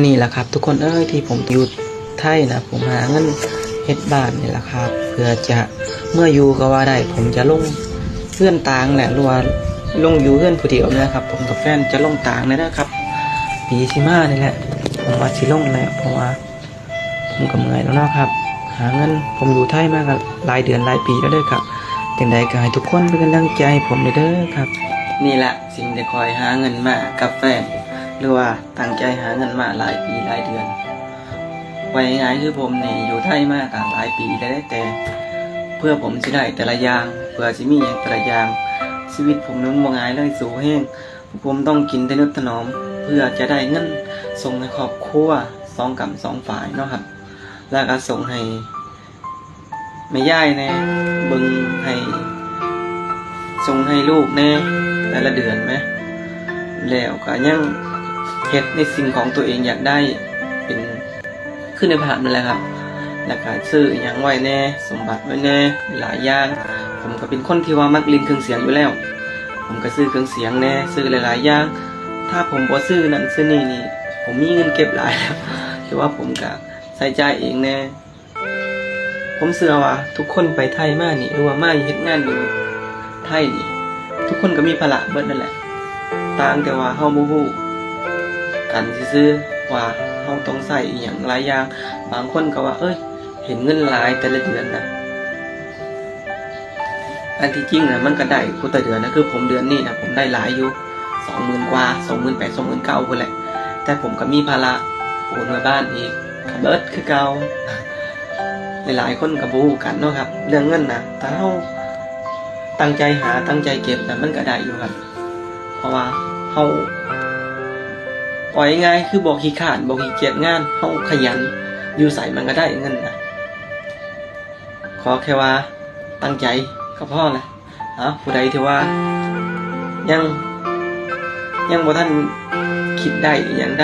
ນີ້ລະຄັບທຸກຄົນເອີຍ ທີ່ຜົມຢູ່ໄທນະ ຜົມຫາເງິນເຮັດບ້ານນີ້ລະຄັບ ເພື່ອຈະເມືອຢູ່ກໍວ່າໄດ້. ຜົມຈະລົງເຮືອນຕາງແຫຼະ ຫຼືວ່າລົງຢູ່ເຮືອນຜູ້ດຽວນີ້ລະຄັບ. ຜົມກັບແຟນຈະລົງຕາງນີ້ລະຄັບ ປີຊິມານີ້ແຫຼະ ຜົມວ່າຊິລົງແລ້ວ ເພາະວ່າ ຜົມກໍເມື່ອຍແລ້ວເນາະຄັບ ຫາເງິນ. ຜົມຢູ່ໄທມາກໍຫຼາຍເດືອນຫຼາຍປີແລ້ວເດີຄັບ. ຈັ່ງໃດກໍໃຫ້ທຸກຄົນເປັນກຳລັງໃຈໃຫ້ຜົມແດ່ເດີຄັບ. ນີ້ລະສິ່ງທີ່ຂ້ອຍຫາເງິນມາກັບແຟນ ຫຼືວ່າຕັ້ງໃຈຫາເງິນມາຫຼາຍປີຫຼາຍເດືອນ. ເວົ້າງ່າຍໆຄືຜົມນີ້ຢູ່ໄທມາກໍຫຼາຍປີແລ້ວເດ້ ແຕ່ເພື່ອຜົມຊິໄດ້ແຕ່ລະຢ່າງ ເພື່ອຊິມີຫຍັງແຕ່ລະຢ່າງ ຊີວິດຜົມນີ້ມັນບໍ່ງ່າຍເລີຍ ສູ້ແຮງ. ພວກຜົມຕ້ອງກິນທະນຸຖະໜອມ ເພື່ອຈະໄດ້ເງິນສົ່ງໃຫ້ຄອບຄົວສອງກ້ຳສອງຝາຍເນາະຄັບ ແລ້ວກໍສົ່ງໃຫ້ແມ່ຍາຍແດ່ ເບິ່ງໃຫ້ ສົ່ງໃຫ້ລູກແດ່ ແຕ່ລະເດືອນແໝ ແລ້ວກໍຍັງເຮັດໃນສິ່ງຂອງໂຕເອງຢາກໄດ້ ເປັນ ຄືໃນພາບນັ້ນແຫຼະຄັບ ແລ້ວກະຊື້ອີ່ຫຍັງໄວ້ແດ່ ສົມບັດໄວ້ແດ່ ຫຼາຍຢ່າງ. ຜົມກະເປັນຄົນທີ່ວ່າມັກຫຼິ້ນເຄື່ອງສຽງຢູ່ແລ້ວ ຜົມກະຊື້ເຄື່ອງສຽງແດ່ ຊື້ຫຼາຍໆຢ່າງ. ຖ້າຜົມບໍ່ຊື້ນັ້ນຊື້ນີ້ນີ້ ຜົມມີເງິນເກັບຫຼາຍແລ້ວ ແຕ່ວ່າຜົມກະໃຊ້ຈ່າຍເອງແດ່. ຜົມເຊື່ອວ່າທຸກຄົນໄປໄທມານີ້ ຫຼືວ່າມາເຮັດງານຢູ່ໄທນີ້ ທຸກຄົນກະມີພາລະເບິດນັ້ນແຫຼະ ຕ່າງແຕ່ວ່າເຮົາບໍ່ຮູ້ກັນຊື່ໆວ່າເຮົາຕ້ອງໃຊ້ອີ່ຫຍັງຫຼາຍຢ່າງ. ບາງຄົນກະວ່າ ເອີຍ ເຫັນເງິນຫຼາຍແຕ່ລະເດືອນນະ ອັນທີ່ຈິງນະ ມັນກະໄດ້ຄູ່ແຕ່ເດືອນນະ ຄືຜົມເດືອນນີ້ນະ ຜົມໄດ້ຫຼາຍຢູ່ ສອງໝື່ນກວ່າ ສອງໝື່ນແປດ ສອງໝື່ນເກົ້າພຸ້ນແຫຼະ ແຕ່ຜົມກະມີພາລະໂອນເມືອບ້ານອີກ ກະເບິດຄືເກົ່າ. ຫຼາຍໆຄົນກະບໍ່ຮູ້ກັນເນາະຄັບ ເລື່ອງເງິນນະ ຖ້າເຮົາຕັ້ງໃຈຫາ ຕັ້ງໃຈເກັບນະ ມັນກະໄດ້ຢູ່ຄັບ ເພາະວ່າເຮົາ ເວົ້າງ່າຍໆຄືບໍ່ຂີ້ຄ້ານ ບໍ່ຂີ້ກຽດງານ ເຮົາຂະຫຍັນ ຢູ່ໃສມັນກະໄດ້ເງິນນະ ຂໍແຄ່ວ່າຕັ້ງໃຈກໍພໍລະ. ເອົາ ຜູ້ໃດທີ່ວ່າຍັງ ຍັງບໍ່ທັນຄິດໄດ້ອີ່ຫຍັງ